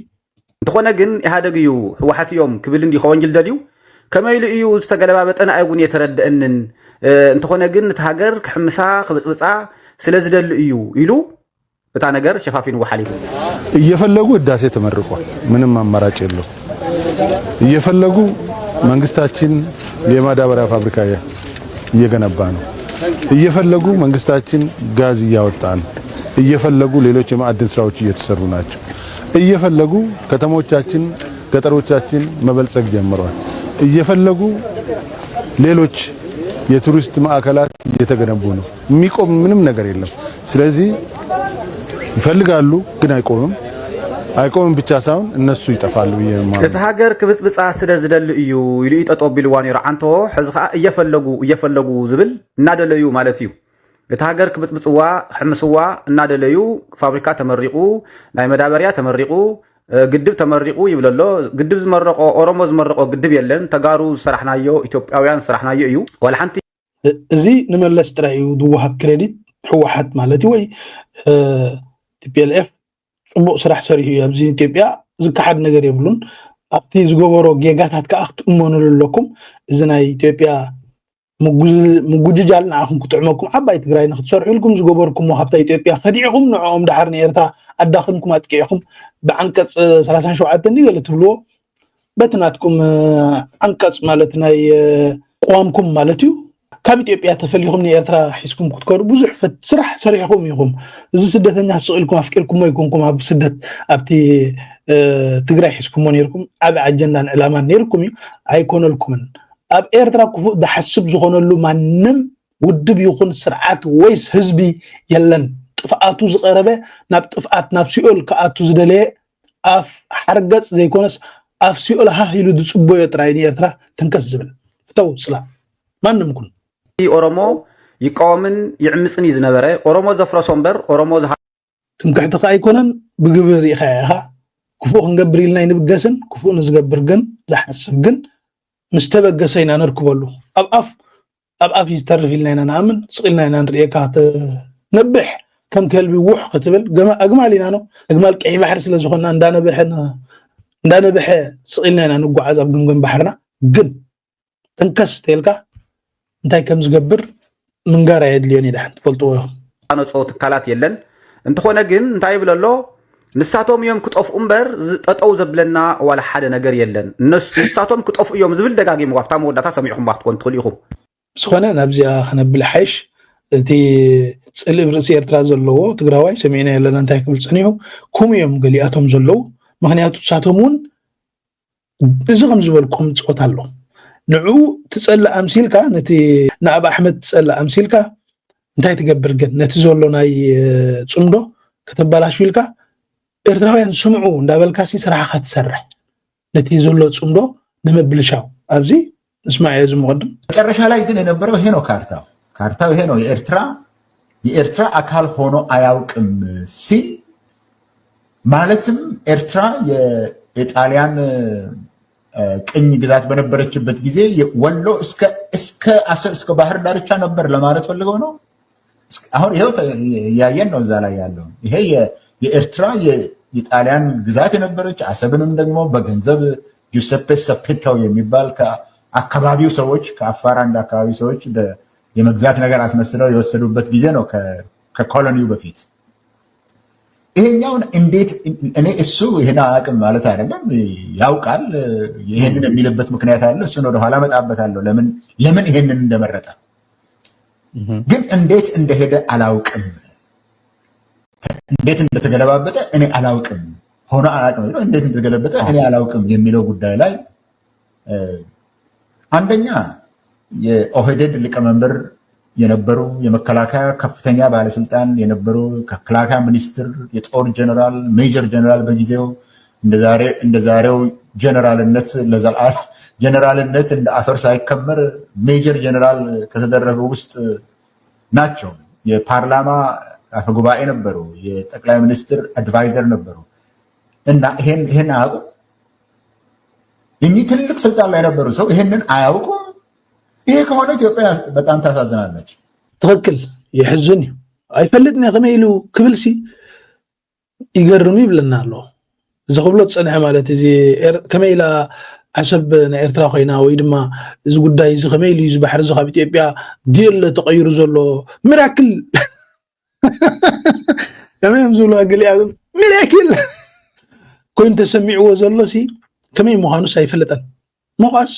እንተኾነ ግን ኢህኣደግ እዩ፣ ህወሓት እዮም ክብል እንዲ ከወንጅል ደልዩ። ከመይ ኢሉ እዩ ዝተገለባበጠን ኣይውን የተረደአንን። እንተኾነ ግን እቲ ሃገር ክሕምሳ ክብፅብፃ ስለ ዝደሊ እዩ ኢሉ እታ ነገር ሸፋፊንዎ ሓሊፉ። እየፈለጉ ህዳሴ ተመርቋል። ምንም አማራጭ የለው። እየፈለጉ መንግስታችን የማዳበሪያ ፋብሪካ እየገነባ ነው። እየፈለጉ መንግስታችን ጋዝ እያወጣ ነው። እየፈለጉ ሌሎች የማዕድን ስራዎች እየተሰሩ ናቸው። እየፈለጉ ከተሞቻችን፣ ገጠሮቻችን መበልጸግ ጀምረዋል። እየፈለጉ ሌሎች የቱሪስት ማዕከላት እየተገነቡ ነው። የሚቆም ምንም ነገር የለም። ስለዚህ ይፈልጋሉ፣ ግን አይቆምም። አይቆምም ብቻ ሳይሆን እነሱ ይጠፋሉ ብዬ ነው የማምነው። እቲ ሃገር ክብፅብፃ ስለ ዝደሊ እዩ ኢሉ እዩ ጠጠው ቢልዋ ነይሩ ዓንቶ። ሕዚ ከዓ እየፈለጉ እየፈለጉ ዝብል እናደለዩ ማለት እዩ። እቲ ሃገር ክብፅብፅዋ ክሕምስዋ እናደለዩ ፋብሪካ ተመሪቑ፣ ናይ መዳበርያ ተመሪቑ፣ ግድብ ተመሪቑ ይብል ኣሎ። ግድብ ዝመረቖ ኦሮሞ ዝመረቖ ግድብ የለን። ተጋሩ ዝሰራሕናዮ፣ ኢትዮጵያውያን ዝሰራሕናዮ እዩ። ዋላ ሓንቲ እዚ ንመለስ ጥራይ እዩ ዝወሃብ ክሬዲት። ህወሓት ማለት እዩ ወይ ቲፒኤልኤፍ ፅቡቕ ስራሕ ሰሪሑ እዩ። ኣብዚ ኢትዮጵያ ዝከሓድ ነገር የብሉን። ኣብቲ ዝገበሮ ጌጋታት ከዓ ክትእመኑሉ ኣለኩም። እዚ ናይ ኢትዮጵያ ምጉጅጃል ንዓኹም ክጥዕመኩም፣ ዓባይ ትግራይ ንክትሰርሑ ኢልኩም ዝገበርኩሞ ሃብታ ኢትዮጵያ ከዲዕኹም ንዕኦም ደሓር ንኤርትራ ኣዳኺምኩም ኣጥቂዕኹም ብዓንቀፅ ሰላሳን ሸውዓተን ገለ ትብልዎ በቲ ናትኩም ዓንቀፅ ማለት ናይ ቅዋምኩም ማለት እዩ። ካብ ኢትዮጵያ ተፈሊኹም ንኤርትራ ሒዝኩም ክትከዱ ብዙሕ ስራሕ ሰሪሕኹም ኢኹም። እዚ ስደተኛ ስቕ ኢልኩም ኣፍቂርኩሞ ኣይኮንኩም ኣብ ስደት ኣብቲ ትግራይ ሒዝኩሞ ነይርኩም። ዓቢ ኣጀንዳን ዕላማን ነይርኩም እዩ፣ ኣይኮነልኩምን። ኣብ ኤርትራ ክፉእ ዝሓስብ ዝኾነሉ ማንም ውድብ ይኹን ስርዓት ወይስ ህዝቢ የለን። ጥፍኣቱ ዝቐረበ ናብ ጥፍኣት ናብ ሲኦል ክኣቱ ዝደለየ ኣፍ ሓርገፅ ዘይኮነስ ኣፍ ሲኦል ሃህ ኢሉ ዝፅበዮ ጥራይ ንኤርትራ ትንከስ ዝብል ፍተው ስላ ማንም ኩን ኦሮሞ ይቃወምን ይዕምፅን እዩ ዝነበረ። ኦሮሞ ዘፍረሶ እምበር ኦሮሞ ዝሃ ትምክሕቲ ከዓ ኣይኮነን ብግብሪ ርኢኻ ኢኻ። ክፉእ ክንገብር ኢልና ኣይንብገስን። ክፉእ ንዝገብር ግን ዝሓስብ ግን ምስ ተበገሰ ኢና ነርክበሉ። ኣብ ኣፍ ኣብ ኣፍ እዩ ዝተርፍ ኢልና ኢና ንኣምን። ስቕ ኢልና ኢና ንርእየካ። ነብሕ ከም ከልቢ ውሕ ክትብል ኣግማል ኢና ነው። ኣግማል ቀይ ባሕሪ ስለ ዝኾንና እንዳነበሐ እንዳነበሐ ስቕ ኢልና ኢና ንጓዓዝ ኣብ ገምገም ባሕርና። ግን ተንከስ ተልካ እንታይ ከም ዝገብር ምንጋር ኣየድልዮን እዩ። ደሓን ትፈልጥዎ ኢኹም። ነፅኦ ትካላት የለን። እንተኾነ ግን እንታይ ይብል ኣሎ? ንሳቶም እዮም ክጠፍኡ እምበር ጠጠው ዘብለና ዋላ ሓደ ነገር የለን። ንሳቶም ክጠፍኡ እዮም ዝብል ደጋጊምዋ ኣብታ መወዳእታ ሰሚዕኹምዋ ክትኮን ትኽእሉ ኢኹም። ዝኾነ ናብዚኣ ከነብል ሓይሽ። እቲ ፅልኢ ርእሲ ኤርትራ ዘለዎ ትግራዋይ ሰሚዕና የለና እንታይ ክብል ፀኒሑ። ከምኡ እዮም ገሊኣቶም ዘለዉ። ምክንያቱ ንሳቶም እውን እዚ ከም ዝበልኩም ፆታ ኣሎ። ንዕኡ ትፀልእ ኣምሲልካ ነቲ ንኣብ ኣሕመድ ትፀልእ ኣምሲልካ እንታይ ትገብር ግን ነቲ ዘሎ ናይ ፅምዶ ከተበላሹ ኢልካ ኤርትራውያን ስምዑ እንዳበልካሲ ስራሕካ ትሰርሕ ነቲ ዘሎ ፅምዶ ንምብልሻው ኣብዚ እስማዕ እዚ ምቕድም መጨረሻ ላይ ግን የነበረው ይሄ ነው ካርታው። ካርታው ይሄ ነው። የኤርትራ የኤርትራ አካል ሆኖ አያውቅም ሲል ማለትም ኤርትራ የጣሊያን ቅኝ ግዛት በነበረችበት ጊዜ ወሎ እስከ አሰብ እስከ ባህር ዳርቻ ነበር ለማለት ፈልገው ነው። አሁን ይኸው እያየን ነው እዛ ላይ ያለው ይሄ የኤርትራ የጣሊያን ግዛት የነበረች አሰብንም ደግሞ በገንዘብ ጁሰፔ ሰፔቶ የሚባል ከአካባቢው ሰዎች ከአፋር አንድ አካባቢ ሰዎች የመግዛት ነገር አስመስለው የወሰዱበት ጊዜ ነው። ከኮሎኒው በፊት። ይሄኛውን እንዴት እኔ እሱ ይሄን አያውቅም ማለት አይደለም፣ ያውቃል። ይሄንን የሚልበት ምክንያት አለ። እሱን ወደኋላ እመጣበታለሁ ለምን ለምን ይሄንን እንደመረጠ። ግን እንዴት እንደሄደ አላውቅም፣ እንዴት እንደተገለባበጠ እኔ አላውቅም፣ ሆኖ አላውቅም፣ እንዴት እንደተገለበጠ እኔ አላውቅም የሚለው ጉዳይ ላይ አንደኛ የኦህዴድ ሊቀመንበር የነበሩ፣ የመከላከያ ከፍተኛ ባለስልጣን የነበሩ፣ ከመከላከያ ሚኒስትር፣ የጦር ጀነራል፣ ሜጀር ጀነራል፣ በጊዜው እንደ ዛሬው ጀነራልነት ለዘልዓል ጀነራልነት እንደ አፈር ሳይከመር ሜጀር ጀነራል ከተደረገው ውስጥ ናቸው። የፓርላማ አፈ ጉባኤ ነበሩ፣ የጠቅላይ ሚኒስትር አድቫይዘር ነበሩ። እና ይሄን ይሄን አያውቁም። እኚህ ትልቅ ስልጣን ላይ የነበሩ ሰው ይሄንን አያውቁም። ይሄ ከሆነ ኢትዮጵያ በጣም ታሳዝናለች። ትክክል፣ የሕዝን እዩ። ኣይፈልጥን እየ ከመይ ኢሉ ክብል ሲ ይገርም ይብለና ኣሎ። እዚ ክብሎ ዝፀንሐ ማለት እዚ ኤር- ከመይ ኢላ ዓሰብ ናይ ኤርትራ ኮይና ወይ ድማ እዚ ጉዳይ እዚ ከመይ ኢሉ እዚ ባሕሪ እዚ ካብ ኢትዮጵያ ድየለ ተቐይሩ ዘሎ ሚራክል ከመይ እዮም ዝብሉ ገሊኣ ሚራክል ኮይኑ ተሰሚዕዎ ዘሎ ሲ ከመይ ምዃኑስ ኣይፈለጠን። ሞኻስ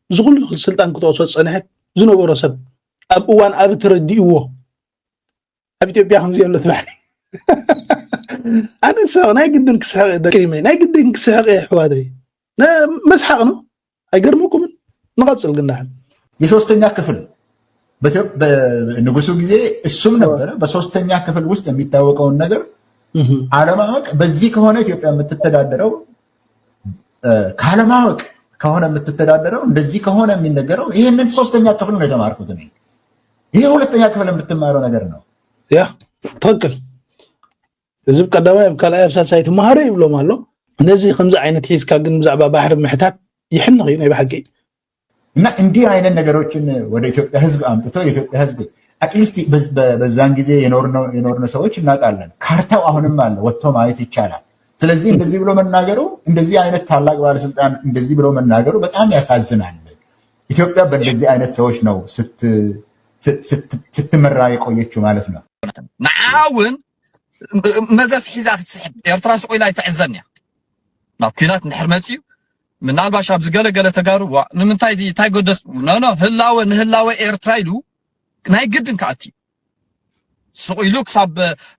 እዚ ኩሉ ስልጣን ክትወስዶ ዝፀንሐት ዝነበሮ ሰብ ኣብ እዋን ኣብ ተረዲእዎ ኣብ ኢትዮጵያ ከምዚ ዘሎ ትባሕኒ ኣነ ሰቕ ናይ ግድን ክስሕቕ ደቂመ ናይ ግድን ክስሕቕ እየ ኣሕዋተይ። መስሓቕ ነው። ኣይገርመኩምን? ንቐፅል ግን ዳሕን የሶስተኛ ክፍል በኢትዮ- በንጉሱ ጊዜ እሱም ነበረ። በሶስተኛ ክፍል ውስጥ የሚታወቀውን ነገር አለማወቅ። በዚህ ከሆነ ኢትዮጵያ የምትተዳደረው እ፣ ካለማወቅ ከሆነ የምትተዳደረው፣ እንደዚህ ከሆነ የሚነገረው፣ ይህንን ሶስተኛ ክፍል ነው የተማርኩት እኔ። ይሄ ሁለተኛ ክፍል የምትማረው ነገር ነው። ያ ትክክል። እዚ ብ ቀዳማይ ኣብ ካልኣይ ኣብ ሳልሳይ ትመሃሮ ይብሎም ኣሎ። ነዚ ከምዚ ዓይነት ሒዝካ ግን ብዛዕባ ባሕሪ ምሕታት ይሕንቕ እዩ ናይ ብሓቂ። እና እንዲህ አይነት ነገሮችን ወደ ኢትዮጵያ ህዝብ አምጥተው የኢትዮጵያ ህዝብ አትሊስት በዛን ጊዜ የኖርነው የኖርነው ሰዎች እናውቃለን። ካርታው አሁንም አለ፣ ወጥቶ ማየት ይቻላል። ስለዚህ እንደዚህ ብሎ መናገሩ እንደዚህ አይነት ታላቅ ባለስልጣን እንደዚህ ብሎ መናገሩ በጣም ያሳዝናል። ኢትዮጵያ በእንደዚህ አይነት ሰዎች ነው ስት- ስት- ስትመራ የቆየችው ማለት ነው። ንዓ እውን መዘዝ ሒዛ ክትስሕብ ኤርትራ ስቕ ኢላ ኣይትዕዘን እያ። ናብ ኲናት እንድሕር መፅዩ ምናልባሽ ኣብዚ ገለገለ ተጋሩ ዋ ንምንታይ እንታይ ጎደስ ኖ ኖ ህላወ ንህላወ ኤርትራ ኢሉ ናይ ግድን ክኣቲ እዩ። ስቕ ኢሉ ክሳብ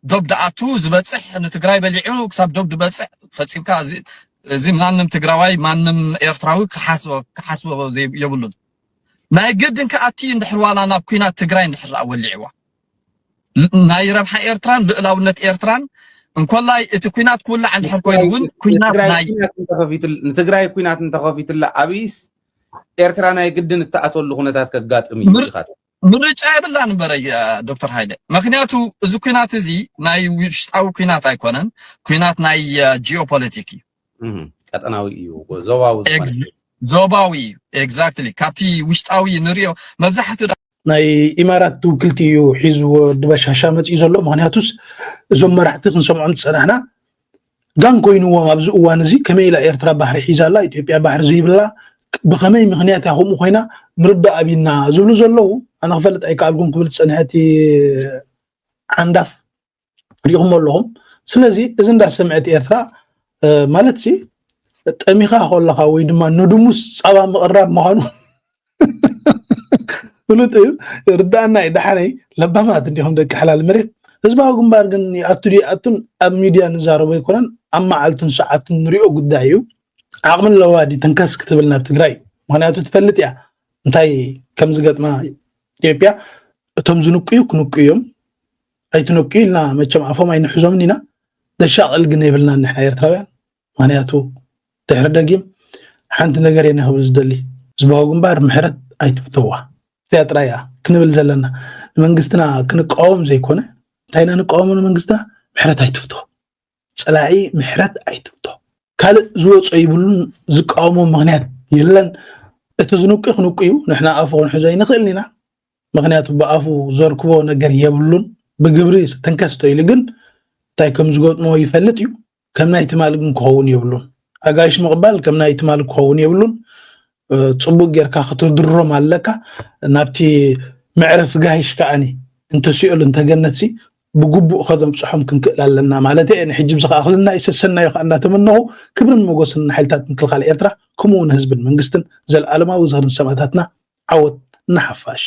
ዶብ ድኣቱ ዝበፅሕ ንትግራይ በሊዑ ክሳብ ዶብ ዝበፅሕ ፈፂምካ እዚ- እዚ ማንም ትግራዋይ ማንም ኤርትራዊ ክሓስቦ ክሓስቦ ዘይ- የብሉን። ናይ ግድን ክኣቲ እንድሕር ዋላ ናብ ኲናት ትግራይ እንድሕር ደኣ ወሊዕዋ ናይ ረብሓ ኤርትራን ልእላውነት ኤርትራን እንኮላይ እቲ ኲናት ክውላዕ እንድሕር ኮይኑ እውን ኲናት ንትግራይ ናይ ኲናት እንተኸፊትል- ንትግራይ ኲናት እንተኸፊትላ ኣብይስ ኤርትራ ናይ ግድን እትኣተሉ ኩነታት ከጋጥም እዩ ምር- ኢኻ ትብል። ምርጫ የብላን እምበረ ዶክተር ሃይለ። ምክንያቱ እዚ ኲናት እዚ ናይ ውሽጣዊ ኲናት ኣይኮነን፣ ኲናት ናይ ጂኦፖለቲክ እዩ። እህ፣ ቀጠናዊ እዩ ዞባዊ ዝኮነ ዞባዊ እዩ። ኤግዛክትሊ ካብቲ ውሽጣዊ ንሪኦ መብዛሕትኡ ናይ ኢማራት ትውክልቲ እዩ ሒዝዎ ወዲ በሻሻ መፅኡ ዘሎ። ምክንያቱስ እዞም መራሕቲ ክንሰምዖም ዝፀናሕና ጋን ኮይንዎም ኣብዚ እዋን እዚ ከመይ ኢላ ኤርትራ ባሕሪ ሒዛ ኣላ፣ ኢትዮጵያ ባሕሪ ዘይብላ፣ ብከመይ ምክንያት እያ ከምኡ ኮይና ምርዳእ ኣብይና ዝብሉ ዘለዉ ኣነ ክፈልጥ ኣይከኣልኩን ክብል ዝፀንሐ እቲ ዓንዳፍ ሪኢኹሞ ኣለኹም። ስለዚ እዚ እንዳሰምዐት ኤርትራ ማለት ሲ ጠሚኻ ከለኻ ወይ ድማ ንድሙስ ፃባ ምቕራብ ምዃኑ ፍሉጥ እዩ። ርዳእና እዩ ደሓነይ ለባማት እንዲኹም ደቂ ሓላል መሬት። ህዝባዊ ግንባር ግን ይኣቱ ድዩ ይኣቱን ኣብ ሚድያ ንዛረቦ ኣይኮነን፣ ኣብ መዓልቱን ሰዓቱን ንሪኦ ጉዳይ እዩ። ዓቕሚ ኣለዋ ድዩ ተንከስ ክትብል ናብ ትግራይ? ምክንያቱ ትፈልጥ እያ እንታይ ከም ዝገጥማ ኢትዮጵያ። እቶም ዝንቅዩ ክንቅዩ እዮም፣ ኣይትነቅዩ ኢልና መቸም ኣፎም ኣይንሕዞምን ኢና። ደሻቕል ግን የብልናን ንሕና ኤርትራውያን። ምክንያቱ ድሕሪ ደጊም ሓንቲ ነገር እየ ክብል ዝደሊ፣ ህዝባዊ ግንባር ምሕረት ኣይትፍተዋ። እዚኣ ጥራይ እያ ክንብል ዘለና። ንመንግስትና ክንቃወም ዘይኮነ እንታይ ኢና ንቃወሞ? ንመንግስትና ምሕረት ኣይትፍቶ፣ ፀላኢ ምሕረት ኣይትፍቶ። ካልእ ዝወፆ ይብሉን ዝቃወሞ ምክንያት የለን። እቲ ዝንቅዩ ክንቅዩ ንሕና ኣፉ ክንሕዞ ኣይንኽእልን ኢና። ምክንያቱ ብኣፉ ዘርክቦ ነገር የብሉን። ብግብሪ ተንከስቶ ኢሉ ግን እንታይ ከም ዝገጥሞ ይፈልጥ እዩ። ከም ናይ ትማሊ ግን ክኸውን የብሉን። ኣጋይሽ ምቕባል ከም ናይ ትማሊ ክኸውን የብሉን። እ፣ ጽቡቕ ጌርካ ክትድርሮም ኣለካ። ናብቲ መዕረፊ ጋይሽ ከዓኒ እንተ ሲኦል እንተ ገነት ሲ ብግቡእ ከነብፅሖም ክንክእል ኣለና ማለት እየ። ንሕጂ ብዚ ከኣኽልና እዩ ሰሰናዩ ከዓ እናተመነኹ፣ ክብርን ሞገስን ንሓይልታት ምክልኻል ኤርትራ፣ ከምኡ እውን ህዝብን መንግስትን። ዘልኣለማዊ ዝኽርን ሰማእታትና። ዓወት ንሓፋሽ።